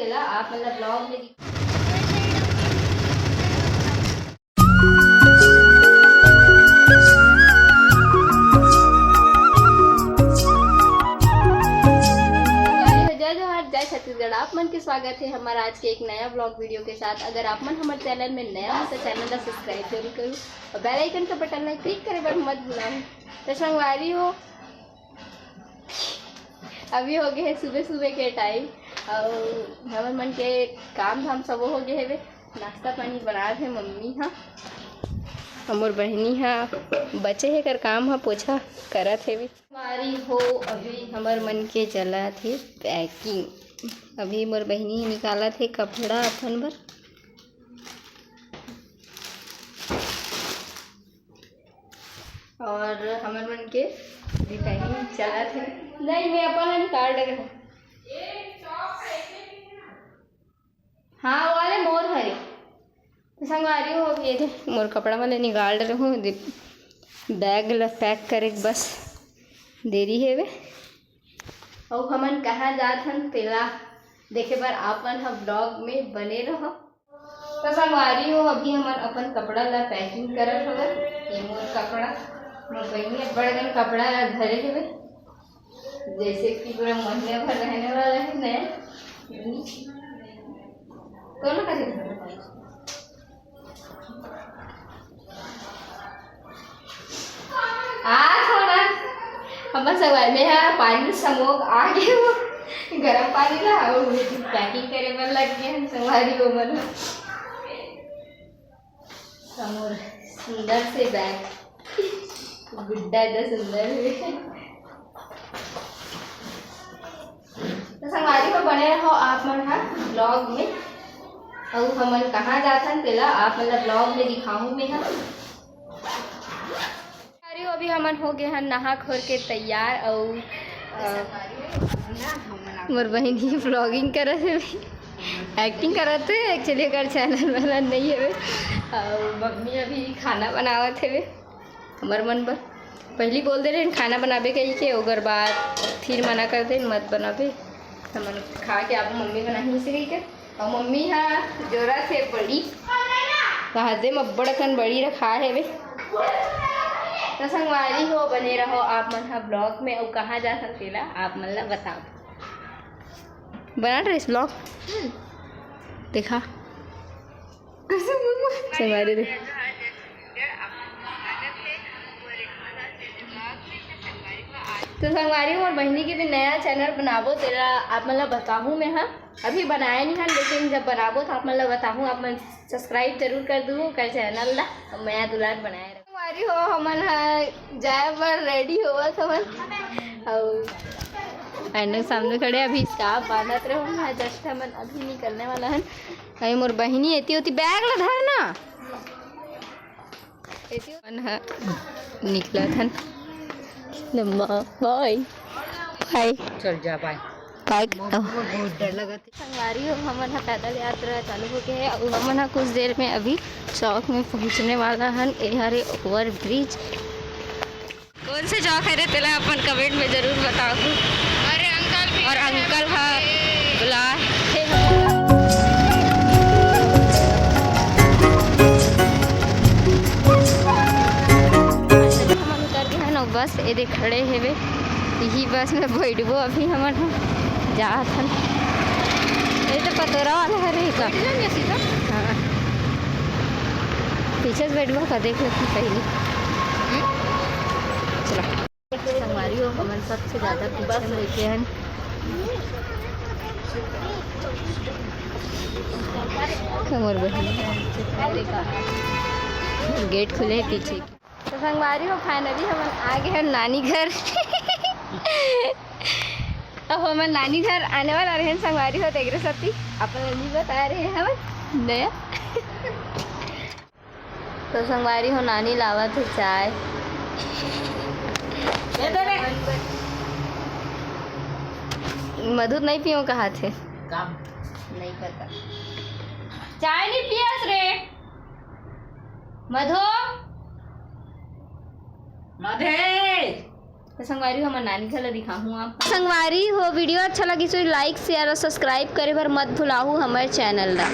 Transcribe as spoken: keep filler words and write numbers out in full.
तेला आप मन ला vlog में दिख- जय जोहार, जय छत्तीसगढ़। आप मन के स्वागत है हमारा आज के एक नया vlog video के साथ। अगर आप मन हमारे channel में नया हो तो channel ला subscribe जरूर करू और bell icon का button ला click करे बर मत भुलाहू। तो संगवारी हो, अभी हो गए है सुबह सुबह के time और हमर मन के काम धाम सब हो गए हवे। नाश्ता पानी बनात हे मम्मी हा, हमर बहिनी हा बचे हे कर काम हा, पोछा करत हेवे। संगवारी हो, अभी हमर मन के चलत हे packing। अभी मोर बहिनी निकालत हे कपड़ा अपन बर। और हमर मन के भी packing चलत हे। नहीं, मैं अपन निकाल डरे हूँ। हाँ, वो वाले मोर हरे। तो संगवारी हो, अभी ये दे, मोर कपड़ा वाले निकाल डरे हूँ। दे-, bag ला pack करे के बस देरी हेवे। अउ हमन कहाँ जात हन, तेला देखे बर आप मन ह vlog में बने रहो। तो संगवारी हो, अभी हमन अपन कपड़ा ला packing करत हवन। ये मोर कपड़ा, मोर बहिनी अब्बड़ अकन कपड़ा धरे हवे, जैसे कि पूरा महीना भर रहने वाला है नया। कौन कथे? आ थोड़ा हमर संगवारी में हा पानी समोक आ गए हो, गरम पानी ला, अउ packing करे बर लग गए हम संगवारी हो मन। हमर सुंदर से bag, गुड्डा इतना सुंदर है। तो संगवारी हो, बने रहो आप मन हा vlog में। अउ हमन कहाँ जाथन, तेला आप मन ला vlog में दिखाहूँ मैं हा। संगवारी हो, अभी हमन हो गए हन नहा खोर के तैयार। अउ, अ, मोर बहिन ही vlogging करत हे, acting करत हे, actually एकर channel वाला नहीं हवे। अउ मम्मी अभी खाना बनावत हवे हमर मन बर। पहली बोल दे रहे खाना बनाबे कही के, ओकर बाद फिर मना कर दे, मत बनाबे। हमन खा के आप मम्मी बनाही से कही के। अउ मम्मी हा जोरत हे बड़ी, वहाँ दे म अब्बड़ अकन बड़ी रखा हेवे। तो संगवारी हो, बने रहो आप मन हा vlog में। अउ कहाँ जाथन, तेला आप मन ला बताओ। बना रहे vlog। देखा। संगवारी दे। तो संगवारी, मोर बहिनी के भी नया channel बनाबो, तेला आप मन ला बताहूँ मैं हा। अभी बनाए नहीं हन, लेकिन जब बनाबो तो आप मन ला बताहूँ। आप मन subscribe जरूर कर दू ओकर channel ला, अउ मया दुलार बनाए रहो। संगवारी हो, हमन हा जाए बर ready होवत हवन। अउ आईना के सामने खड़े, अभी scarf बांधत रहे हम, just हमन अभी निकलने वाला हन। अरे मोर बहिनी, एती ओती bag ला धर ना। एती मन ह निकलत हन। लम्मा, bye। Bye। चल जा, bye। Bye। बहुत डर लगत हे। संगवारी हो, हमन ह पैदल यात्रा चालू हो गए हे अउ हमन ह कुछ देर में अभी चौक में पहुंचने वाला हन। ए हरे over bridge। कौन से चौक हरे, तेला अपन comment में जरूर बताओ। अरे अंकल भी और अंकल हा बुला। हमन उतर गए हन, बस एदे खड़े हेवे, यही बस में बैठबो अभी हमन ह जात हन। ये तो पतोरा वाला हरे का? हाँ, पीछे से बैठबो का, देख लेती पहले। चलो। संगवारी हो, हमन सबसे ज्यादा पीछे में बैठे हन। हमर बहिन। गेट खुले हे पीछे। तो संगवारी हो, finally हमन आ गए हन नानी घर। अब हमन नानी घर आने वाला रहे हन संगवारी हो, तेकरे सेती अपन नहीं बता रहे हन नया। तो संगवारी हो, नानी लावत हे चाय। मधु नहीं पियो कहा थे। काम। नहीं पता। चाय नहीं पियस रे। मधु। मधे। संगवारी हो, हमर नानी घर ला दिखाहूँ आप। संगवारी हो, video अच्छा लगिस होही, like, share और subscribe करे बर मत भुलाहू हमर channel ला।